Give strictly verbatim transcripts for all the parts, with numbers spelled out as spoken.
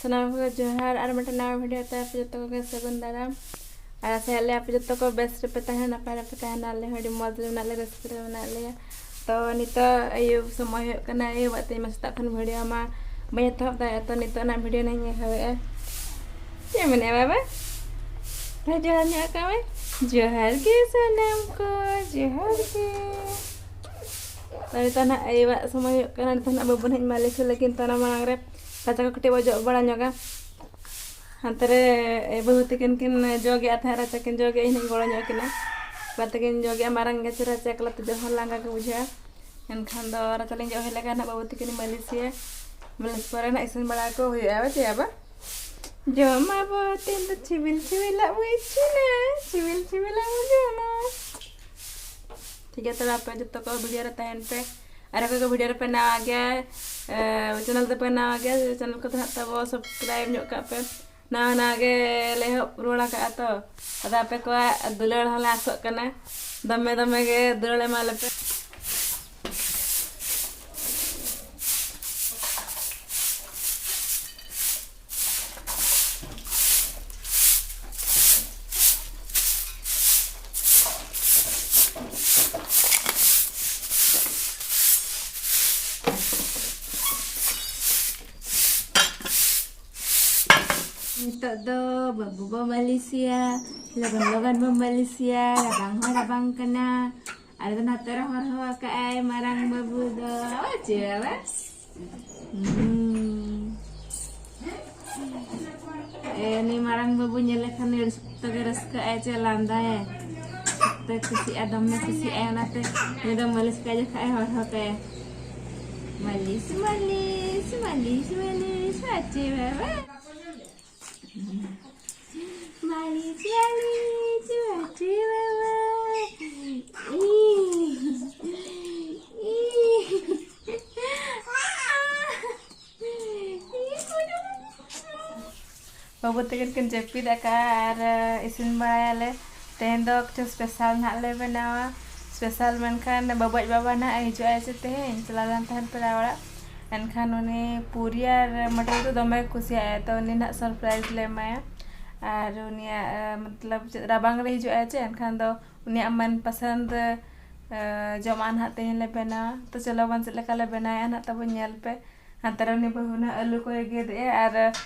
ᱥᱟᱱᱟᱢ ᱠᱚ ᱡᱚᱦᱟᱨ, ᱟᱨ ᱢᱤᱫᱴᱮᱱ ᱱᱟᱣᱟ ᱵᱷᱤᱰᱤᱭᱳ ᱛᱮ ᱟᱯᱮ ᱡᱚᱛᱚ ᱠᱚᱜᱮ ᱥᱟᱹᱜᱩᱱ ᱫᱟᱨᱟᱢ᱾ ᱟᱨ ᱟᱥᱟᱭᱟᱞᱮ ᱟᱯᱮ ᱡᱚᱛᱚ ᱠᱚ ᱵᱮᱥ ᱨᱮᱯᱮ ᱛᱟᱦᱮᱱᱟ, ᱱᱟᱯᱟᱭ ᱨᱮᱯᱮ ᱛᱟᱦᱮᱱᱟ᱾ ᱟᱞᱮ ᱦᱚᱸ ᱟᱹᱰᱤ ᱢᱚᱡᱽ ᱨᱮ ᱢᱮᱱᱟᱜ ᱞᱮᱭᱟ, ᱨᱟᱹᱥᱠᱟᱹ ᱨᱮ ᱢᱮᱱᱟᱜ ᱞᱮᱭᱟ᱾ ᱛᱚ ᱱᱤᱛᱚᱜ ᱟᱹᱭᱩᱵ ᱥᱚᱢᱚᱭ ᱦᱩᱭᱩᱜ ᱠᱟᱱᱟ, ᱟᱹᱭᱩᱵᱟᱜ ᱛᱮᱧ ᱢᱟ ᱥᱮᱛᱟᱜ ᱠᱷᱚᱱ ᱵᱷᱤᱰᱤᱭᱳ ᱢᱟ ᱵᱟᱹᱧ ᱮᱛᱚᱦᱚᱵ ᱫᱟᱲᱮᱭᱟᱜᱼᱟ᱾ ᱛᱚ ᱱᱤᱛᱚᱜ ᱱᱟᱜ ᱵᱷᱤᱰᱤᱭᱳ ᱱᱟᱜ ᱤᱧ ᱮᱦᱚᱵᱮᱜᱼᱟ᱾ ᱪᱮᱫ ᱮᱢ ᱢᱮᱱᱮᱫᱼᱟ ᱵᱟᱵᱟ? ᱛᱚ ᱡᱚᱦᱟᱨ ᱧᱚᱜ ᱠᱟᱜ ᱢᱮ᱾ ᱡᱚᱦᱟᱨ ᱜᱮ ᱥᱟᱱᱟᱢ ᱠᱚ, ᱡᱚᱦᱟᱨ ᱜᱮ᱾ ᱛᱚ ᱱᱤᱛᱚᱜ ᱱᱟᱜ ᱟᱹᱭᱩᱵᱟᱜ ᱥᱚᱢᱚᱭ ᱦᱩᱭᱩᱜ ᱠᱟᱱᱟ᱾ ᱱᱤᱛᱚᱜ ᱱᱟᱜ ᱵᱟᱹᱵᱩ ᱱᱟᱜ ᱤᱧ ᱢᱟᱹᱞᱤᱥ ᱞᱟᱹᱜᱤᱫ᱾ ᱛᱚ ᱚᱱᱟ ᱢᱟᱲᱟᱝ ᱨᱮ ᱨᱟᱪᱟ ᱠᱚ ᱠᱟᱹᱴᱤᱡ ᱵᱚ ᱡᱚᱜ ᱵᱟᱲᱟ ᱧᱚᱜᱟ᱾ ᱦᱟᱱᱛᱮ ᱨᱮ ᱵᱟᱹᱦᱩ ᱛᱟᱹᱠᱤᱱ ᱠᱤᱱ ᱡᱚᱜᱮᱜᱼᱟ ᱛᱟᱦᱮᱸᱫ, ᱨᱟᱪᱟ ᱠᱤᱱ ᱡᱚᱜᱮᱜᱼᱟ, ᱤᱧ ᱦᱚᱸᱧ ᱜᱚᱲᱚ ᱧᱚᱜ ᱠᱤᱱᱟ᱾ ᱵᱟ ᱛᱟᱹᱠᱤᱱ ᱡᱚᱜᱮᱜᱼᱟ, ᱢᱟᱨᱟᱝ ᱜᱟᱹᱪᱷᱤ ᱨᱟᱪᱟ ᱮᱠᱞᱟ ᱛᱮ ᱡᱚᱜ ᱦᱚᱸ ᱞᱟᱸᱜᱟ ᱜᱮ ᱵᱩᱡᱷᱟᱹᱜᱼᱟ᱾ ᱮᱱᱠᱷᱟᱱ ᱫᱚ ᱨᱟᱪᱟ ᱞᱤᱧ ᱡᱚᱜ ᱦᱩᱭ ᱞᱮᱠᱷᱟᱱ ᱦᱟᱸᱜ ᱵᱟᱹᱵᱩ ᱛᱟᱹᱠᱤᱱ ᱢᱟᱹᱞᱤᱥᱮᱭᱟ᱾ ᱢᱟᱹᱞᱤᱥ ᱯᱚᱨᱮ ᱱᱟᱜ ᱤᱥᱤᱱ ᱵᱟᱲᱟ ᱠᱚ ᱦᱩᱭᱩᱜᱼᱟ, ᱵᱟᱪᱮ ᱟᱵᱟ? ᱡᱚᱢ ᱟᱵᱚ ᱛᱮᱦᱮᱧ ᱫᱚ ᱪᱷᱤᱵᱤᱞ ᱪᱷᱤᱵᱤᱞᱟᱜ ᱵᱚ ᱤᱥᱤᱱᱟ, ᱪᱷᱤᱵᱤᱞ ᱪᱷᱤᱵᱤᱞᱟᱜ ᱵᱚ ᱡᱚᱢᱟ᱾ ᱴᱷᱤᱠ ᱜᱮᱭᱟ, ᱛᱚᱵᱮ ᱟᱯᱮ ᱡᱚᱛᱚ ᱠᱚ ᱵᱷᱤᱰᱤᱭᱳ ᱨᱮ ᱛᱟᱦᱮᱱ ᱯᱮ᱾ ᱟᱨ ᱚᱠᱚᱭ ᱠᱚ ᱵᱷᱤᱰᱤᱭᱳ ᱨᱮᱯᱮ ᱱᱟᱣᱟ ᱜᱮᱭᱟ, ᱮ, ᱪᱮᱱᱮᱞ ᱫᱚᱯᱮ ᱱᱟᱣᱟ ᱜᱮᱭᱟ, ᱪᱮᱱᱮᱞ ᱠᱚᱫᱚ ᱦᱟᱸᱜ ᱛᱟᱵᱚ ᱥᱟᱵᱥᱠᱨᱟᱭᱤᱵᱽ ᱧᱚᱜ ᱠᱟᱜ ᱯᱮ᱾ ᱱᱟᱣᱟ ᱱᱟᱣᱟ ᱜᱮ ᱞᱮ ᱮᱦᱚᱵ ᱨᱩᱣᱟᱹᱲ ᱟᱠᱟᱫᱼᱟ ᱛᱚ, ᱟᱫᱚ ᱟᱯᱮ ᱠᱚᱣᱟᱜ ᱫᱩᱞᱟᱹᱲ ᱦᱚᱸᱞᱮ ᱟᱥᱚᱜ ᱠᱟᱱᱟ, ᱫᱚᱢᱮ ᱫᱚᱢᱮ ᱜᱮ ᱫᱩᱞᱟᱹᱲ ᱮᱢᱟ ᱞᱮᱯᱮ᱾ ᱱᱤᱛᱚᱜ ᱫᱚ ᱵᱟᱹᱵᱩ ᱵᱚ ᱢᱟᱹᱞᱤᱥᱮᱭᱟ, ᱞᱚᱜᱚᱱ ᱞᱚᱜᱚᱱ ᱵᱚ ᱢᱟᱹᱞᱤᱥᱮᱭᱟ, ᱨᱟᱵᱟᱝ ᱦᱚᱸ ᱨᱟᱵᱟᱝ ᱠᱟᱱᱟ᱾ ᱟᱞᱮ ᱫᱚ ᱱᱚᱛᱮ ᱨᱮ ᱦᱚᱨᱦᱚ ᱟᱠᱟᱫᱼᱟᱭ ᱢᱟᱨᱟᱝ ᱵᱟᱹᱵᱩ ᱫᱚ᱾ ᱪᱮ ᱵᱟᱵᱟ? ᱦᱩᱸ᱾ ᱮ, ᱩᱱᱤ ᱢᱟᱨᱟᱝ ᱵᱟᱹᱵᱩ ᱧᱮᱞ ᱞᱮᱠᱷᱟᱱ ᱟᱹᱰᱤ ᱥᱚᱠᱛᱚ ᱜᱮ ᱨᱟᱹᱥᱠᱟᱹᱜᱼᱟᱭ, ᱪᱮ ᱞᱟᱸᱫᱟᱭᱟᱭ᱾ ᱥᱚᱠᱛᱚᱭ ᱠᱩᱥᱤᱜᱼᱟ, ᱫᱚᱢᱮ ᱠᱩᱥᱤᱜᱼᱟᱭ, ᱚᱱᱟᱛᱮ ᱩᱱᱤ ᱫᱚ ᱢᱟᱹᱞᱤᱥ ᱠᱟᱭ ᱡᱚᱠᱷᱟᱡ ᱮ ᱦᱚᱨᱦᱚ ᱠᱟᱭᱟ, "ᱢᱟᱹᱞᱤᱥ, ᱢᱟᱹᱞᱤᱥ, ᱢᱟᱹᱞᱤᱥ, ᱢᱟᱹᱞᱤᱥ, ᱟᱪᱮ ᱵᱟᱵᱟ᱾ ᱢᱟᱹᱞᱤᱥ, ᱢᱟᱹᱞᱤᱥ, ᱟᱪᱮ ᱵᱟᱵᱟ᱾ ᱤ, ᱤ, ᱟ, ᱤ, ᱵᱟᱹᱵᱩ ᱛᱟᱹᱠᱤᱱ ᱠᱤᱱ ᱡᱟᱹᱯᱤᱫ ᱟᱠᱟᱫᱼᱟ ᱟᱨ ᱤᱥᱤᱱ ᱵᱟᱲᱟᱭᱟᱞᱮ᱾ ᱛᱮᱦᱮᱧ ᱫᱚ ᱠᱤᱪᱷᱩ ᱥᱯᱮᱥᱟᱞ ᱱᱟᱦᱟᱜ ᱞᱮ ᱵᱮᱱᱟᱣᱟ᱾ ᱥᱯᱮᱥᱟᱞ ᱢᱮᱱᱠᱷᱟᱱ ᱵᱟᱹᱵᱩ ᱟᱡ ᱵᱟᱵᱟ ᱱᱟᱦᱟᱜ ᱦᱤᱡᱩᱜᱼᱟᱭ ᱥᱮ ᱛᱮᱦᱮᱧ, ᱪᱟᱞᱟᱣ ᱞᱮᱱ ᱛᱟᱦᱮᱱ ᱯᱮᱲᱟ ᱚᱲᱟᱜ᱾ ᱮᱱᱠᱷᱟᱱ ᱩᱱᱤ ᱯᱩᱨᱤ ᱟᱨ ᱢᱚᱴᱚᱨ ᱫᱚ ᱫᱚᱢᱮ ᱠᱩᱥᱤᱭᱟᱜᱼᱟᱭ, ᱛᱚ ᱩᱱᱤ ᱱᱟᱦᱟᱜ surprise ᱞᱮ ᱮᱢᱟᱭᱟ᱾ ᱟᱨ ᱩᱱᱤᱭᱟᱜ, ᱮ, ᱢᱚᱛᱞᱚᱵ ᱪᱮᱫ ᱨᱟᱵᱟᱝ ᱨᱮ ᱦᱤᱡᱩᱜᱼᱟᱭ ᱪᱮ, ᱮᱱᱠᱷᱟᱱ ᱫᱚ ᱩᱱᱤᱭᱟᱜ ᱢᱚᱱᱯᱚᱥᱚᱱᱫ, ᱮ, ᱡᱚᱢᱟᱜ ᱱᱟᱦᱟᱜ ᱛᱮᱦᱮᱧ ᱞᱮ ᱵᱮᱱᱟᱣᱟ᱾ ᱛᱚ ᱪᱚᱞᱚ ᱵᱚᱱ ᱪᱮᱫ ᱞᱮᱠᱟ ᱞᱮ ᱵᱮᱱᱟᱣᱮᱫᱼᱟ ᱱᱟᱦᱟᱜ ᱛᱟᱵᱚᱱ ᱧᱮᱞ ᱯᱮ᱾ ᱦᱟᱱᱛᱮ ᱨᱮ ᱩᱱᱤ ᱵᱟᱹᱦᱩ ᱱᱟᱦᱟᱜ ᱟᱹᱞᱩ ᱠᱚᱭ ᱜᱮᱫ ᱮᱫᱼᱟ ᱟᱨ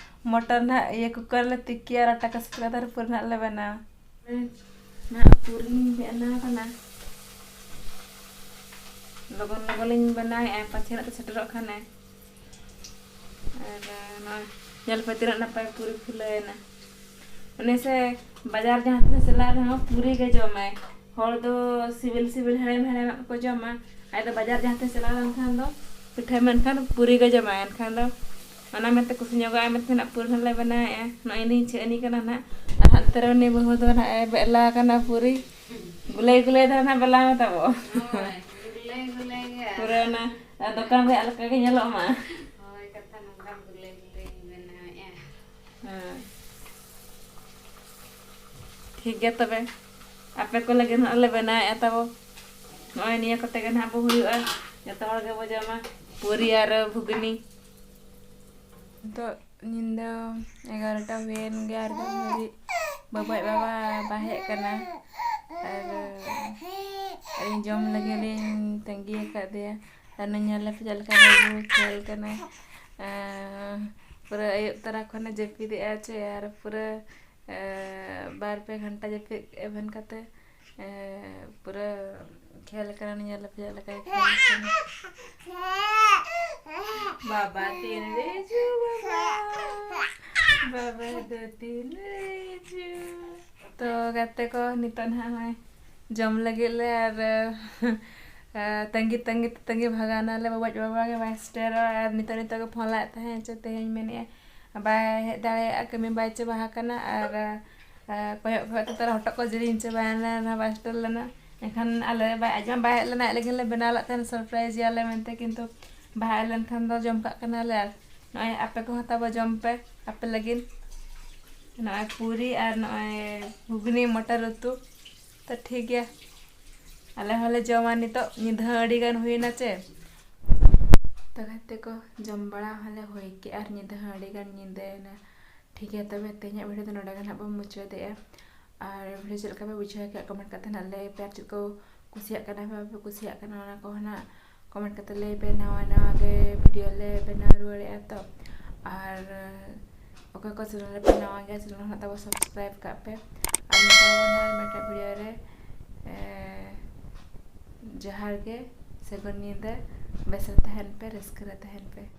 ᱢᱚᱴᱚᱨ ᱱᱟᱦᱟᱜ ᱤᱭᱟᱹ cooker ᱞᱮ ᱛᱤᱠᱤᱭᱟ ᱟᱨ ᱟᱴᱟ ᱠᱚ ᱥᱤᱯᱤ ᱠᱟᱛᱮ ᱯᱩᱨᱤ ᱱᱟᱦᱟᱜ ᱞᱮ ᱵᱮᱱᱟᱣᱟ᱾ ᱱᱟᱦᱟᱜ ᱯᱩᱨᱤᱧ ᱵᱮᱱᱟᱣ ᱠᱟᱱᱟ, ᱞᱚᱜᱚᱱ ᱞᱚᱜᱚᱱ ᱤᱧ ᱵᱮᱱᱟᱣᱮᱫᱼᱟ, ᱯᱟᱪᱷᱮ ᱱᱟᱜ ᱥᱮᱴᱮᱨᱚᱜ ᱠᱷᱟᱱᱮ᱾ ᱟᱨ ᱱᱚᱜᱼᱚᱭ ᱧᱮᱞ ᱯᱮ ᱛᱤᱱᱟᱹᱜ ᱱᱟᱯᱟᱭ ᱯᱩᱨᱤ ᱯᱷᱩᱞᱟᱹᱣᱮᱱᱟ᱾ ᱚᱱᱮ ᱥᱮ ᱵᱟᱡᱟᱨ ᱡᱟᱦᱟᱸ ᱛᱤᱱᱟᱹᱜ ᱪᱟᱞᱟᱜ ᱨᱮᱦᱚᱸ ᱯᱩᱨᱤ ᱜᱮ ᱡᱚᱢᱟᱭ᱾ ᱦᱚᱲ ᱫᱚ ᱥᱤᱵᱤᱞ ᱥᱤᱵᱤᱞ ᱦᱮᱲᱮᱢ ᱦᱮᱲᱮᱢᱟᱜ ᱠᱚ ᱡᱚᱢᱟ, ᱟᱡ ᱫᱚ ᱵᱟᱡᱟᱨ ᱡᱟᱦᱟᱸ ᱛᱤᱱᱟᱹᱜ ᱪᱟᱞᱟᱣ ᱞᱮᱱᱠᱷᱟᱱ ᱫᱚ ᱯᱤᱴᱷᱟᱹ ᱢᱮᱱᱠᱷᱟᱱ ᱯᱩᱨᱤ ᱜᱮ ᱡᱚᱢᱟᱭ᱾ ᱮᱱᱠᱷᱟᱱ ᱫᱚ ᱚᱱᱟ ᱢᱮᱱᱛᱮ ᱠᱩᱥᱤ ᱧᱚᱜᱚᱜᱼᱟᱭ ᱢᱮᱱᱛᱮ ᱱᱟᱜ ᱯᱩᱨᱤ ᱦᱚᱸᱞᱮ ᱵᱮᱱᱟᱣᱮᱫᱼᱟ᱾ ᱱᱚᱜᱼᱚᱭ ᱱᱤᱧ ᱪᱷᱟᱹᱱᱤ ᱠᱟᱱᱟ ᱱᱟᱜ, ᱟᱨ ᱦᱟᱱᱛᱮ ᱨᱮ ᱩᱱᱤ ᱵᱟᱹᱦᱩ ᱫᱚ ᱱᱟᱜ ᱮ ᱵᱮᱞᱟ ᱠᱟᱱᱟ ᱯᱩᱨᱤ᱾ ᱜᱩᱞᱟᱹᱭ ᱜᱩᱞᱟᱹᱭ ᱫᱷᱟᱨᱟ ᱱᱟᱜ ᱵᱮᱞᱟ ᱢᱮ ᱛᱟᱵᱚ᱾ ᱦᱳᱭ, ᱜᱩᱞᱟᱹᱭ ᱜᱩᱞᱟᱹᱭ ᱜᱮ᱾ ᱯᱩᱨᱟᱹ ᱚᱱᱟ ᱫᱚᱠᱟᱱ ᱨᱮᱭᱟᱜ ᱞᱮᱠᱟ ᱜᱮ ᱧᱮᱞᱚᱜ ᱢᱟ᱾ ᱦᱳᱭ, ᱠᱟᱛᱷᱟ ᱱᱚᱝᱠᱟ ᱜᱩᱞᱟᱹᱭ ᱜᱩᱞᱟᱹᱭ ᱤᱧ ᱵᱮᱱᱟᱣᱮᱫᱼᱟ᱾ ᱦᱮᱸ᱾ ᱴᱷᱤᱠ ᱜᱮᱭᱟ ᱛᱚᱵᱮ, ᱟᱯᱮ ᱠᱚ ᱞᱟᱹᱜᱤᱫ ᱦᱚᱸ ᱞᱮ ᱵᱮᱱᱟᱣᱮᱫᱼᱟ ᱛᱟᱵᱚ᱾ ᱱᱚᱜᱼᱚᱭ ᱱᱤᱭᱟᱹ ᱠᱚᱛᱮ ᱜᱮ ᱱᱟᱦᱟᱜ ᱵᱚ ᱦᱩᱭᱩᱜᱼᱟ, ᱡᱚᱛᱚ ᱦᱚᱲ ᱜᱮᱵᱚ ᱡᱚᱢᱟ ᱯᱩᱨᱤ ᱟᱨ ᱜᱷᱩᱜᱽᱱᱤ᱾ ᱱᱤᱛᱚᱜ ᱧᱤᱫᱟᱹ ᱮᱜᱟᱨᱚᱴᱟ ᱦᱩᱭᱮᱱ ᱜᱮᱭᱟ, ᱟᱨ ᱫᱚᱢ ᱦᱟᱹᱵᱤᱡ ᱵᱟᱵᱩ ᱟᱡ ᱵᱟᱵᱟ ᱵᱟᱭ ᱦᱮᱡ ᱟᱠᱟᱱᱟ᱾ ᱟᱨ ᱟᱹᱞᱤᱧ ᱡᱚᱢ ᱞᱟᱹᱜᱤᱫ ᱞᱤᱧ ᱛᱟᱺᱜᱤ ᱟᱠᱟᱫᱮᱭᱟ᱾ ᱟᱨ ᱱᱚᱜᱼᱚᱭ ᱧᱮᱞ ᱞᱮᱯᱮ ᱪᱮᱫ ᱞᱮᱠᱟ ᱵᱟᱹᱵᱩ ᱠᱷᱮᱞ ᱠᱟᱱᱟᱭ᱾ ᱟᱨ ᱯᱩᱨᱟᱹ ᱟᱹᱭᱩᱵ ᱛᱚᱨᱟ ᱠᱷᱚᱱᱮ ᱡᱟᱹᱯᱤᱫᱮᱜᱼᱟ ᱪᱮ, ᱟᱨ ᱯᱩᱨᱟᱹ, ᱮ, ᱵᱟᱨ ᱯᱮ ᱜᱷᱚᱱᱴᱟ ᱡᱟᱹᱯᱤᱫ ᱮᱵᱷᱮᱱ ᱠᱟᱛᱮ, ᱮ, ᱯᱩᱨᱟᱹ ᱠᱷᱮᱞ ᱠᱟᱱᱟ᱾ ᱧᱮᱞ ᱞᱮᱯᱮ ᱪᱮᱫ ᱞᱮᱠᱟᱭ ᱠᱷᱮᱞ ᱠᱟᱱᱟ᱾ ᱵᱟᱵᱟ ᱛᱤᱱ ᱨᱮ ᱦᱤᱡᱩᱜ ᱵᱟᱵᱟ? ᱵᱟᱵᱟ ᱫᱚ ᱛᱤᱱ ᱨᱮ ᱦᱤᱡᱩᱜ? ᱛᱚ ᱜᱟᱛᱮ ᱠᱚ, ᱱᱤᱛᱚᱜ ᱱᱟᱦᱟᱜ ᱱᱚᱜᱼᱚᱭ ᱡᱚᱢ ᱞᱟᱹᱜᱤᱫ ᱞᱮ, ᱟᱨ, ᱟᱨ ᱛᱟᱺᱜᱤ ᱛᱟᱺᱜᱤ ᱛᱟᱺᱜᱤ ᱵᱷᱟᱜᱟᱣᱱᱟᱞᱮ, ᱵᱟᱵᱟ ᱟᱡ ᱵᱟᱵᱟ ᱜᱮ ᱵᱟᱭ ᱥᱮᱴᱮᱨᱚᱜᱼᱟ᱾ ᱟᱨ ᱱᱤᱛᱚᱜ ᱱᱤᱛᱚᱜ ᱜᱮ ᱯᱷᱳᱱ ᱞᱮᱫ ᱛᱟᱦᱮᱸᱫ ᱪᱚ ᱛᱮᱦᱮᱧ ᱢᱮᱱᱮᱫᱼᱟ ᱵᱟᱭ ᱦᱮᱡ ᱫᱟᱲᱮᱭᱟᱜᱼᱟ, ᱠᱟᱹᱢᱤ ᱵᱟᱭ ᱪᱟᱵᱟ ᱟᱠᱟᱱᱟ᱾ ᱟᱨ, ᱟᱨ ᱠᱚᱭᱚᱜ ᱠᱚᱭᱚᱜ ᱛᱮ ᱛᱟᱨᱟ ᱦᱚᱴᱚᱜ ᱠᱚ ᱡᱤᱞᱤᱧ ᱪᱟᱵᱟᱭᱮᱱᱟ, ᱱᱟᱦᱟᱜ ᱵᱟᱭ ᱥᱮᱴᱮᱨ ᱞᱮᱱᱟ᱾ ᱮᱱᱠᱷᱟᱱ ᱟᱞᱮ ᱵᱟᱭ, ᱟᱡ ᱢᱟ ᱵᱟᱭ ᱦᱮᱡ ᱞᱮᱱᱟ, ᱟᱡ ᱞᱟᱹᱜᱤᱫ ᱞᱮ ᱵᱮᱱᱟᱣ ᱞᱮᱫ ᱛᱟᱦᱮᱱ surprise ᱮᱭᱟᱞᱮ ᱢᱮᱱᱛᱮ, ᱠᱤᱱᱛᱩ ᱵᱟᱭ ᱦᱮᱡ ᱞᱮᱱᱠᱷᱟᱱ ᱫᱚ ᱡᱚᱢ ᱠᱟᱜ ᱠᱟᱱᱟᱞᱮ᱾ ᱟᱨ ᱱᱚᱜᱼᱚᱭ ᱟᱯᱮ ᱠᱚᱦᱚᱸ ᱛᱟᱵᱚ ᱡᱚᱢ ᱯᱮ, ᱟᱯᱮ ᱞᱟᱹᱜᱤᱫ ᱱᱚᱜᱼᱚᱭ ᱯᱩᱨᱤ ᱟᱨ ᱱᱚᱜᱼᱚᱭ ᱜᱷᱩᱜᱽᱱᱤ ᱢᱚᱴᱚᱨ ᱩᱛᱩ᱾ ᱛᱚ ᱴᱷᱤᱠ ᱜᱮᱭᱟ, ᱟᱞᱮ ᱦᱚᱸᱞᱮ ᱡᱚᱢᱟ ᱱᱤᱛᱚᱜ, ᱧᱤᱫᱟᱹ ᱦᱚᱸ ᱟᱹᱰᱤ ᱜᱟᱱ ᱦᱩᱭᱮᱱᱟ ᱪᱮ᱾ ᱛᱚ ᱜᱟᱛᱮ ᱠᱚ, ᱡᱚᱢ ᱵᱟᱲᱟ ᱦᱚᱸᱞᱮ ᱦᱩᱭ ᱠᱮᱜᱼᱟ ᱟᱨ ᱧᱤᱫᱟᱹ ᱦᱚᱸ ᱟᱹᱰᱤ ᱜᱟᱱ ᱧᱤᱫᱟᱹᱭᱮᱱᱟ᱾ ᱴᱷᱤᱠ ᱜᱮᱭᱟ, ᱛᱚᱵᱮ ᱛᱮᱦᱮᱧᱟᱜ video ᱫᱚ ᱱᱚᱰᱮ ᱜᱮ ᱱᱟᱦᱟᱜ ᱵᱚᱱ ᱢᱩᱪᱟᱹᱫᱮᱜᱼᱟ᱾ ᱟᱨ video ᱪᱮᱫ ᱞᱮᱠᱟ ᱯᱮ ᱵᱩᱡᱷᱟᱹᱣ ᱠᱮᱜᱼᱟ, comment ᱠᱟᱛᱮ ᱱᱟᱦᱟᱜ ᱞᱟᱹᱭ ᱯᱮ᱾ ᱟᱨ ᱪᱮᱫ ᱠᱚ ᱠᱩᱥᱤᱭᱟᱜ ᱠᱟᱱᱟ ᱯᱮ, ᱵᱟᱯᱮ ᱠᱩᱥᱤᱭᱟᱜ ᱠᱟᱱᱟ, ᱚᱱᱟ ᱠᱚᱦᱚᱸ ᱱᱟᱦᱟᱜ comment ᱠᱟᱛᱮ ᱞᱟᱹᱭ ᱯᱮ᱾ ᱱᱟᱣᱟ ᱱᱟᱣᱟ ᱜᱮ video ᱞᱮ ᱵᱮᱱᱟᱣ ᱨᱩᱣᱟᱹᱲᱮᱜᱼᱟ ᱛᱚ᱾ ᱟᱨ ᱚᱠᱚᱭ ᱠᱚ channel ᱨᱮᱯᱮ ᱱᱟᱣᱟ ᱜᱮᱭᱟ, channel ᱦᱚᱸ ᱛᱟᱵᱚ subscribe ᱠᱟᱜ ᱯᱮ᱾ ᱟᱨ ᱱᱚᱝᱠᱟ ᱜᱮ ᱱᱟᱦᱟᱜ ᱢᱤᱫᱴᱟᱝ video ᱨᱮ, ᱮ, ᱡᱚᱦᱟᱨ ᱜᱮ, ᱥᱟᱹᱜᱩᱱ ᱧᱤᱫᱟᱹ, ᱵᱮᱥ ᱨᱮ ᱛᱟᱦᱮᱱ ᱯᱮ, ᱨᱟᱹᱥᱠᱟᱹ ᱨᱮ ᱛᱟᱦᱮᱱ ᱯᱮ᱾